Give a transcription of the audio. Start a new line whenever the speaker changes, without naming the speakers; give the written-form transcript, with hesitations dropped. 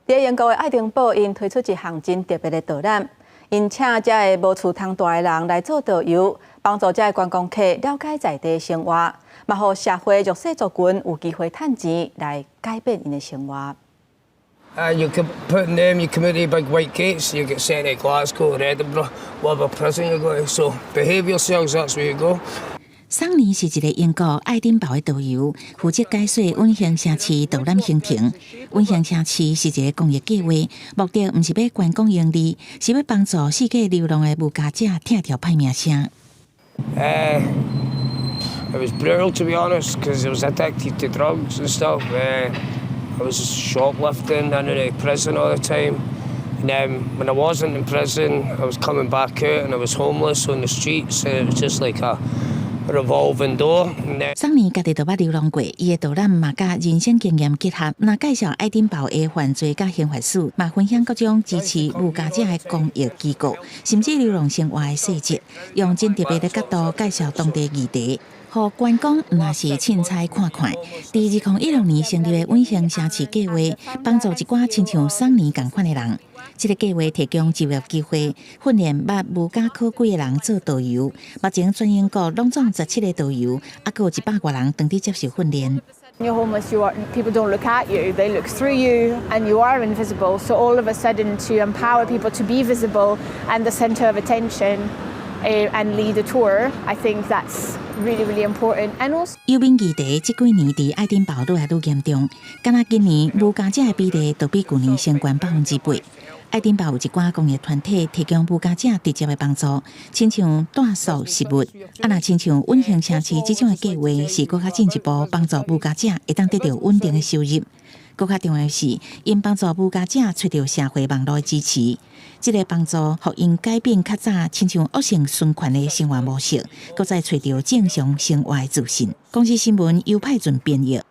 佇英國的愛丁堡，𪜶推出一項真特別的導覽，𪜶請遮个無厝通蹛的人來做導遊，幫助遮个觀光客了解在地生活，嘛予社會弱勢族群有機會趁錢來改變𪜶的生活。
You can put them, you come out the big white gates, you get sent to Glasgow or Edinburgh, whatever prison you go to. So behave yourselves, that's where you go.
桑尼是一个英國愛丁堡的導遊，負責解說穩興城市導覽行程。穩興城市是一個公益計劃，目的毋是欲觀光盈利，是欲幫助四界流浪的無家者拆掉歹名聲。
It was brutal, to be honest, because I was addicted to drugs and stuff. I was shoplifting and in prison all the time. And then when I wasn't in prison, I was coming back out and I was homeless on the streets. And it was just like a revolving door.
桑尼家己就捌流浪過，伊的導覽嘛佮人生經驗結合，若介紹愛丁堡的犯罪佮刑罰史，嘛分享各種支持無家者的公益機構，甚至流浪生活的細節，用真特別的角度介紹當地議題，予觀光毋若是凊彩看看。佇2016年成立的穩興城市計劃，幫助一寡親像桑尼仝款的人。這個計劃提供就業機會，訓練捌無家可歸的人做導遊。目前全英國攏總17個導遊，猶閣有100外人當佇接受訓練。
You're homeless, you are, people don't look at you, they look through you, and you are invisible. So all of a sudden, to empower people to be visible and the center of attention and lead a tour, I think that's really, really important. And also
遊民議題這幾年佇愛丁堡愈來愈嚴重，敢若今年無家者的比例就比舊年升懸8%。愛丁堡有一寡公益團體提供無家者直接的幫助，親像帶宿食物，啊，若親像穩興城市這種的計劃，是閣較進一步幫助無家者會當得著穩定的收入。閣較重要的是，𪜶幫助無家者揣著社會網路的支持，這个幫助予𪜶改變較早親像惡性循環的生活模式，閣再揣著正常生活的自信。公視新聞尤派準編譯。